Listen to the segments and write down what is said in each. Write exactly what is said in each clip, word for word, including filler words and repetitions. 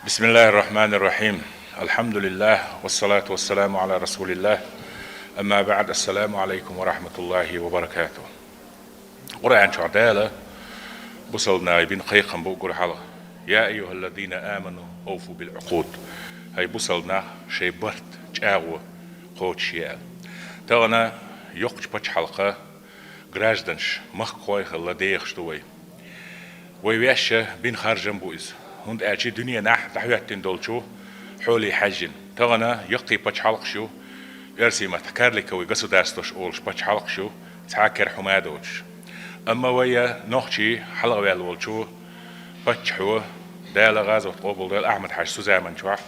بسم الله الرحمن الرحيم. الحمد لله والصلاة والسلام على رسول الله. أما بعد، السلام عليكم ورحمة الله وبركاته. Къуръан чохь Дала бусалба нахе бина кхайкхам бу гур хьалха: «يا أيها الذين آمنوا أوفوا بالعقود». ХӀай бусалба нах, шайн барт чӀагӀо кхочушъе аьлла. Тахана йоккхачу пачхьалкхан гражданаш, махкахой а хилла, дехаш ду вай. Вай ваьшша бина харжам бу иза, хӀунда аьлча дуьненахь дӀахӀоьттина долчу хьоле хьаьжжина. Тахана яккхий пачхьалкхаш ю, оьрсийн маттахь карликовый государстваш олуш пачхьалкхаш ю, цхьа а кара хӀума а доцуш. Амма вай нохчий хьалхаваьлла волчу паччахьо, Дала гӀазот къобалдойла, Ахьмад-Хьаьжас цу заман чохь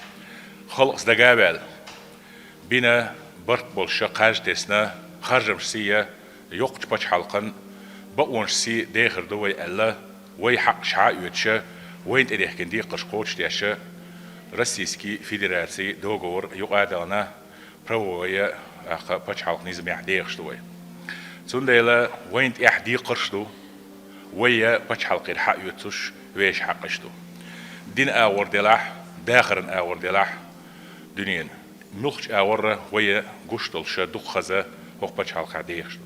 халкъаца дага а ваьлла, бина барт болуш, кхаж тесна, харжамашций а, йоккхачу пачхьалкхан бакъонашций а дехар ду вай аьлла, вай хьакъаш схьа а оьцуш, вайна тӀедехкина декхарш кхочушдеш, Российский Федерацин договор юкъа а даьлла, правовой а, тӀаккха пачхьалкхан низамехь дехаш ду вай. Цундела вайна тӀехь декхарш ду, вай а пачхьалкхера схьа а оьцуш, вешан хьакъаш ду. Динан агӀор делахь, дахаран агӀор делахь, дуьненан муьлххачу агӀор а вай гуш долуш, дукха хаза хӀокху пачхьалкхехь дехаш ду.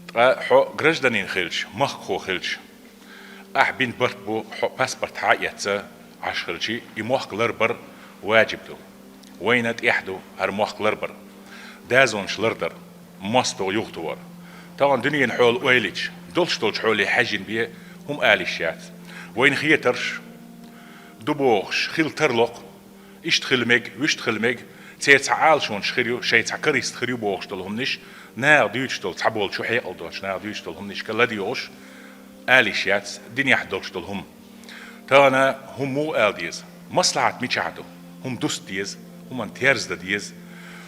Ткъа хьо гражданин хилча, махкахо хилча, ахь бина барт бу, хьо паспорт схьа а эцна Ӏаш хилча, и мохк ларбар ваджиб ду. Вайна тӀехь ду хӀара мохк ларбар, дозанаш лардар, мостагӀ юхатор. Тахана дуьненан хьола ойла йича, долуш долчу хьоле хьаьжжина бен хӀума ала йиш яц. Вайна хетарш ду бохуш, хила тарло-кх, иштта хила мега, вуьшта хила мега, церан цхьа Ӏалашонаш хир ю, шайн цхьа карист хир ю бохуш долу хӀуманаш, наха дуьйцуш долу, цхьаболчу хьекъал долчу наха дуьйцуш долу хӀуманашка ладоьгӀуш, ала йиш яц динехь долуш долу хӀума. Тахана хӀума муха ала деза? Маслахьат мичахь ду? ХӀума дуста деза, хӀуманна терза дан деза.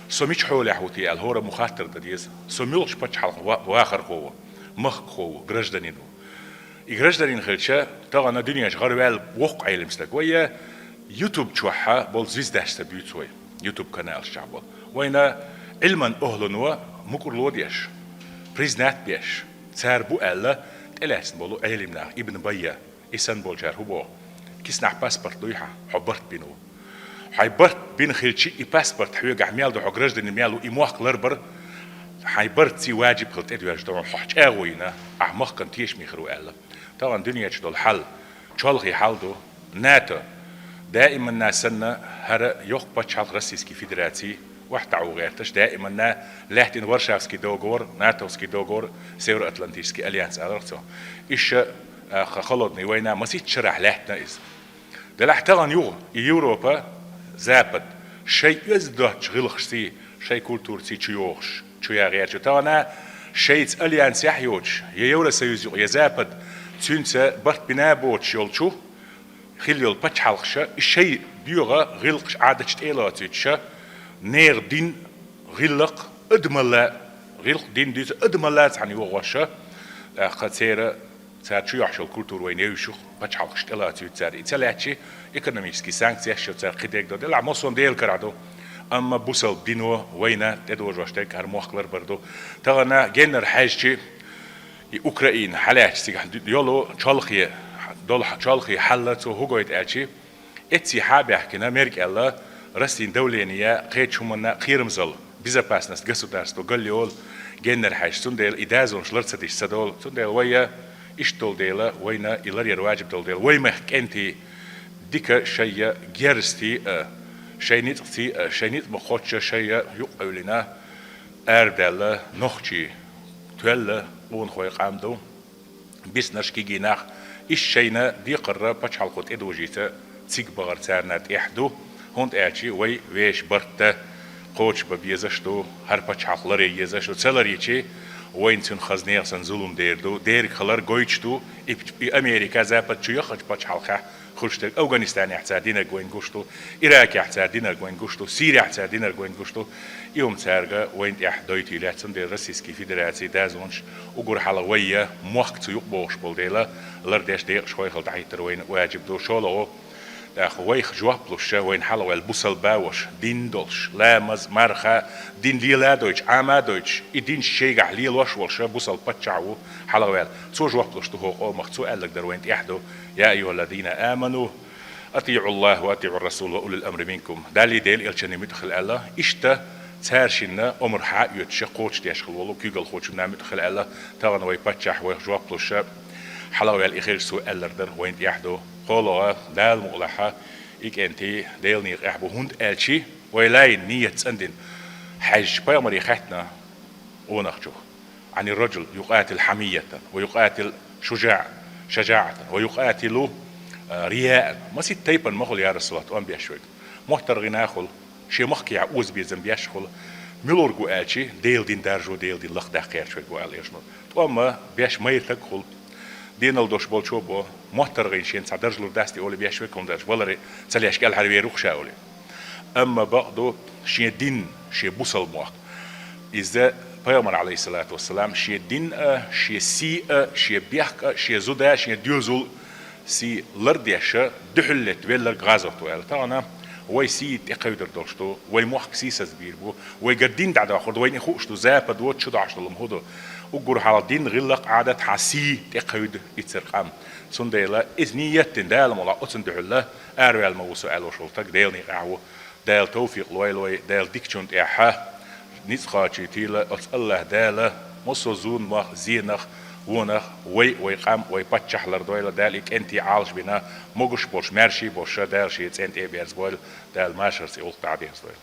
Со мичу хьолехь ву те аьлла, хӀора муха хаттар дан деза? Со муьлхачу пачхьалкхан ва-, вахархо ву, махкахо ву, гражданин ву? И гражданин хилча, тахана дуьненчу гӀараваьлла воккха Ӏелам стаг вай, я YouTube чохь болу звездаш ца буьйцу вай, YouTube каналаш чохь болу. Вайна Ӏилман охӀлано мукӀарло деш, признать беш, цара бу аьлла, тӀелаьцна болу Ӏелам нах, Ибн Баййа, и санна болчара хӀун боху: киснахь паспорт дуй хьан, хьо барт бина ву. Хьайн барт бина хилча, и паспорт хьоьгахь мел ду, хьо гражданин мел ву, и мохк ларбар хьайн бартций ваджиб хила тӀедоьжна ду, хьо чӀагӀо йина, ахь махкана тешаме хир ву аьлла. Тахана дуьненчу долу хьал чолхе хьал ду. НАТО даиманна санна, хӀара йоккха пачхьалкх Российский Федераций охьатаӀо гӀерташ, даиманна лаьттина Варшавский договор, НАТОвский договор, Североатлантический альянс аларх цо. Иша, а, ха-, холодный война масийтта шарахь лаьттина иза. Делахь тахана юха и Европа, Запад, шайн оьзда доцчу гӀиллакхашций, шайн культураций чу йогӀуш, чу ягӀерчу. Тахана шайца альянсехь йоцуш, я Евросоюз юкъа, я Запад, цуьнца барт бина а боцуш йолчу, хилла йолу пачхьалкхаша, и шайн доьгӀа гӀиллакхаш Ӏадаташ тӀе а лоцуьйтуша, нехан дин, гӀиллакх, адамалла, гӀиллакх дин дуьйцу адамалла цхьаьна йогӀуша, тӀаккха церан, цара чу йохьуш йолу культура вайна евзаш ю-кх, пачхьалкхаш тӀе лоцуьйту цара. И ца лаьттачи, экономический санкцеш ю цара, кхидерг ду, делахь массо а Делан карахь ду. Амма бусалба дино вайна тӀедожош дерг хӀара мохк ларбар ду. Тахана геннара хьаьжчи, и Украина хьалаьцча цигахь ду-, йолу чолхе, долу хьа-, чолхе хьалла цо хӀун гойту аьлчи, эццехьа а баьхкина, мерг аьлла, Россин давление кхечу хӀуманна кхерамзалла, безопасность государства галле йолу геннара хьаьжча, цундела и дозанаш лар ца дича ца долу. Цундела вай а иштта долу дела, вайна и ларъяр ваджиб долу дела, вай мехкан кӀентий дика шайна герзастий а, шайн ницкъций а, шайн ницкъ ма-кхоччу шайна юкъ а къевлина, арадаьлла нохчий, тоьлла къонахой къам ду, биснарш, кегий нах, иштта шайна декхарра пачхьалкхо тӀедожийта цига бахар царна тӀехь ду, хӀунда аьлча вай вешан барт кхочушбан безаш ду, хӀара пачхьалкх ларъе езаш ду, ца ларйичи, вайна цуьнан хаза нехан санна зулам дер ду, дерг хилар гойтуш ду, и, и Америка, Запад чу яххачу пачхьалкхехь хуьлуш дерг, Афганистанехь цара динарг вайна гуш ду, Иракехь цара динарг вайна гуш ду, Сирехь цара динарг вайна гуш ду. И хӀума цаьрга вайна тӀехь дойтий лаьцна, цундела Российский Федераций дозанаш уггар хьалха вай а, мохк цу юкъа бохуш болу дела, лардеш декъашхой хила дӀахӀиттар вайна ваджиб ду. ШолгӀа, тӀаккха вайх жоп луш, вайна хьалхаваьлла бусалба ваша, дин долуш, ламаз, марха, дин лела а дойтуш, Ӏама а дойтуш, и динаш шайгахь лелош волуш бусалба паччахь ву хьалхаваьлла. Цо жоп луш ду хӀокху къомах, цо аьлларг дар вайна тӀехь ду: «يا أيها الذين آمنوا أطيعوا الله وأطيعوا الرسول وأولي الأمر منكم. Даллий Делан элчанний муьтӀахь хила аьлла, иштта цара шинна омра хьаоьцуш кхочушдеш хила волу куьйгалхочунна муьтӀахь хила аьлла, тахана вай паччахь вайх жоп луш, хьалаваьлла и хилча цо аьллар дар вайна тӀехь ду. КхоалгӀа, Дала мукъалахь, и кӀентий Делан некъехь бу, хӀунда аьлча вай лайна нийят цӀандина хьаьжча, пайхамаре хаьттина къонахчух: عن الرجل يقاتل حمية ويقاتل شجاع، شجاعة ويقاتل، а, رياء. Масийтта тайпана ма хуьлу, я Расулаллах, тӀом беш верг. МоттаргӀанна хуьлу, шен махкахь озабезам беш хуьлу. Муьлург ву аьлча, Делан дин даржо, Делан дин лакхадаккха гӀерташ верг ву аьлла элчано. ТӀом беш майра стаг хуьлу. Денал долуш болчо бо, моттаргӀанна шена цхьа дарж лур дац те олий беш верг, хӀунда аьлча валаре ца леш кӀелхьарвер ву-кх ша олий. Амма бакъ ду, шен дин, шен бусалба мохк, иза пайхамар, Ӏалайхиссалату вассалам, шен дин а, шен сий а, шен бехк а, шен зуда, шен доьзал сий лардеш, дуьхьал летта велларг гӀазот ву аьлла. Тахана вай сий тӀекхевдор долуш ду, вай мохк сийсаз бийр бу, вайгара дин дӀадохур ду, вайна и хууш ду, Запад воцчу дохьуш долу хӀун ду. Уггар хьалха дин, гӀиллакх, Ӏадат, хьан сий тӀекхевда иццара къам. Цундела иза нийят дина, Дала мукъалахь, оцунна дуьхьал араваьлла ма ву со аьллуш волу стаг Делан некъехь ву. Дала тавфикъ лойла вай, Дала дикачунна тӀехь ницкъ кхочуьйтийла оцу АллахӀ Дала, массо а зуламах, зенах, вонах вай, вай къам, вай паччахь лардойла, Дала и кӀентий Ӏалашбина, могуш болуш, маьрша болуш Дала шен цӀен тӀе а берзабойла, Дала машарца и гӀуллакх дӀа а дерзадойла.